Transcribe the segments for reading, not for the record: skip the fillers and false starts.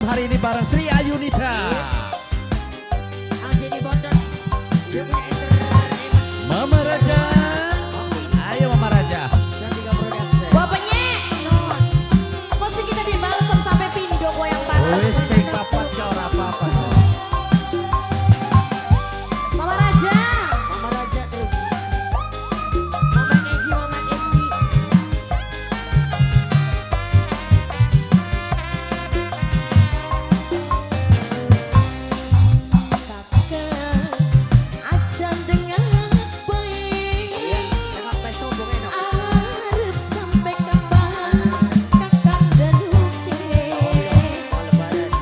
hari ini bareng Sri Ayunita. Asini Bondan. Dia punya entertainment. Mama Raja. Ayo Mama Raja. Cantika Production. Bapaknya, mesti kita dibalesem sampai pindo kok yang panas. Wis ping papat ke ora apa-apa kok. Mama Raja. Mama Raja terus. Mama Eji, Mama Eji. Kakak aja dengan baik. Iya, tengok peso bung enak. Arep sampai kapan kakak daluke. Oh, lebaran.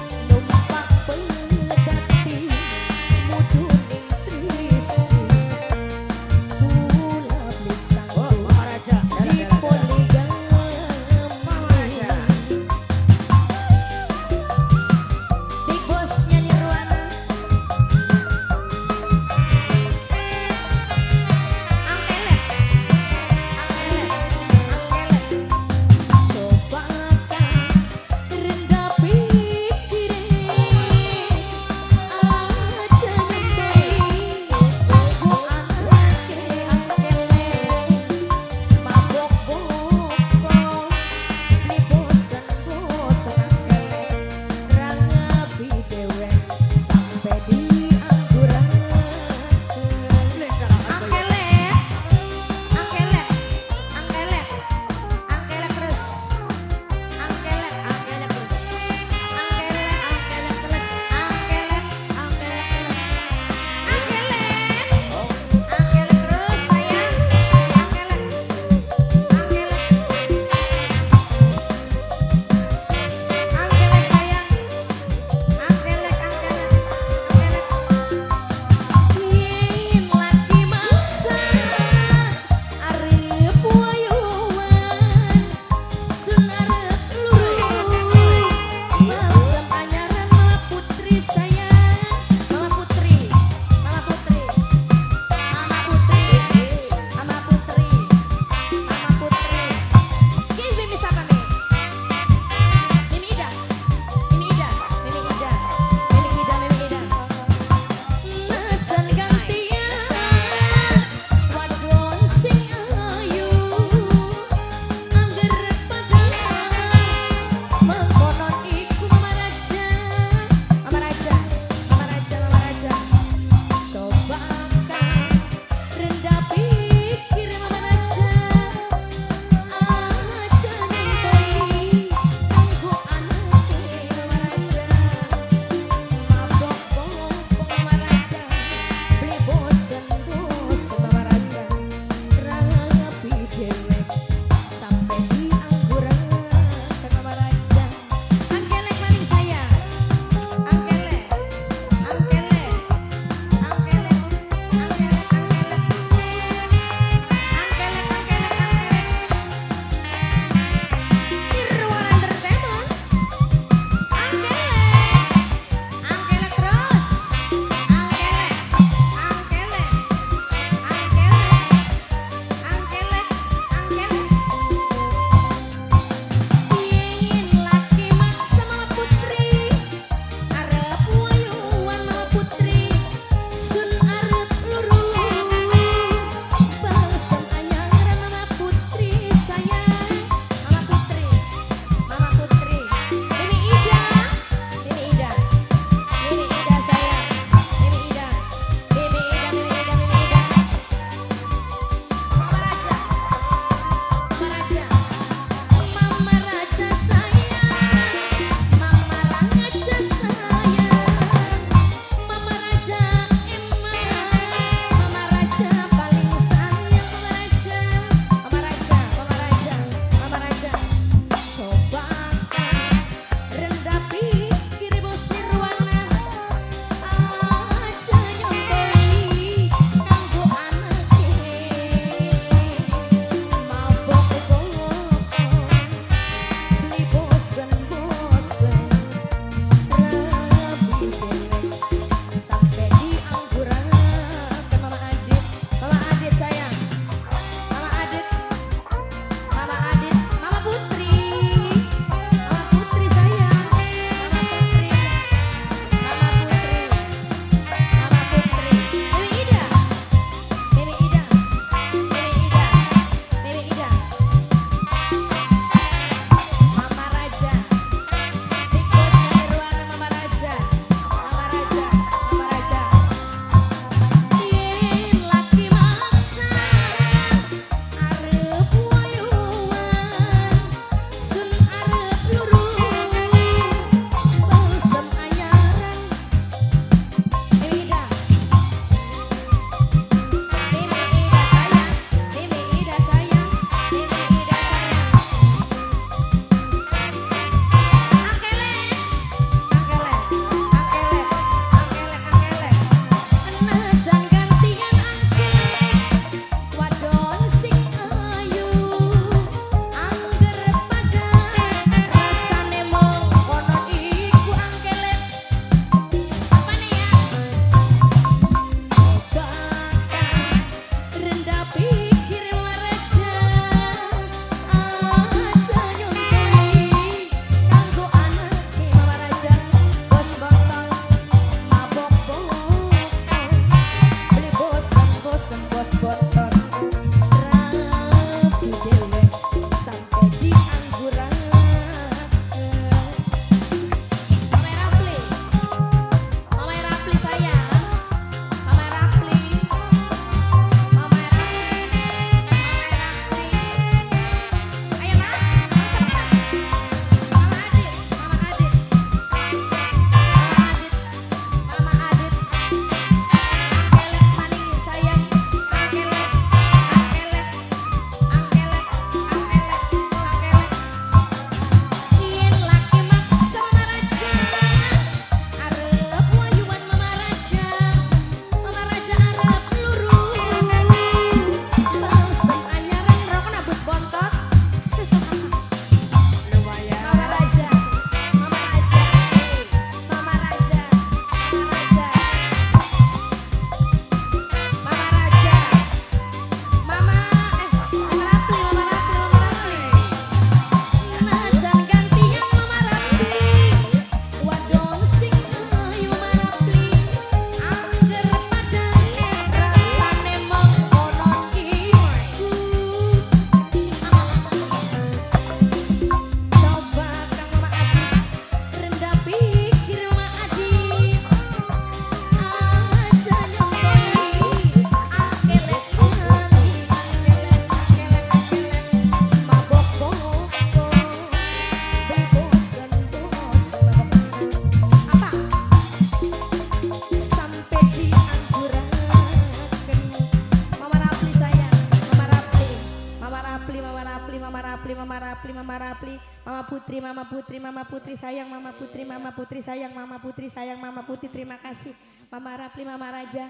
Mama Rapli, Mama Rapli, Mama Putri, Mama Putri, Mama Putri sayang, Mama Putri, Mama Putri sayang, Mama Putri sayang, Mama Putri terima kasih. Mama Rapli, Mama Raja.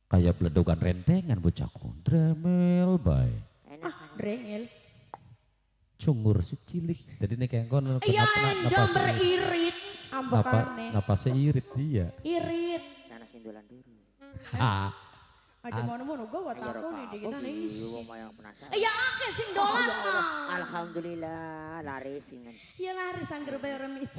Kayak beledogan rentengan bocahku. Dremel bae. Enak. Ah, drengel. Cungur si cilik. Jadi nih kayak kono Iya, endang beririt. Ambekane. Napasnya irit dia. Irit. Sana sindulan dulu. Ah. Aja mono-mono gua Ya takon ora nih apa-apa, kita nih. wong mayang penasaran. Ya akeh sing dolan mah. Alhamdulillah laris singan. Ya laris angger bae ora mici.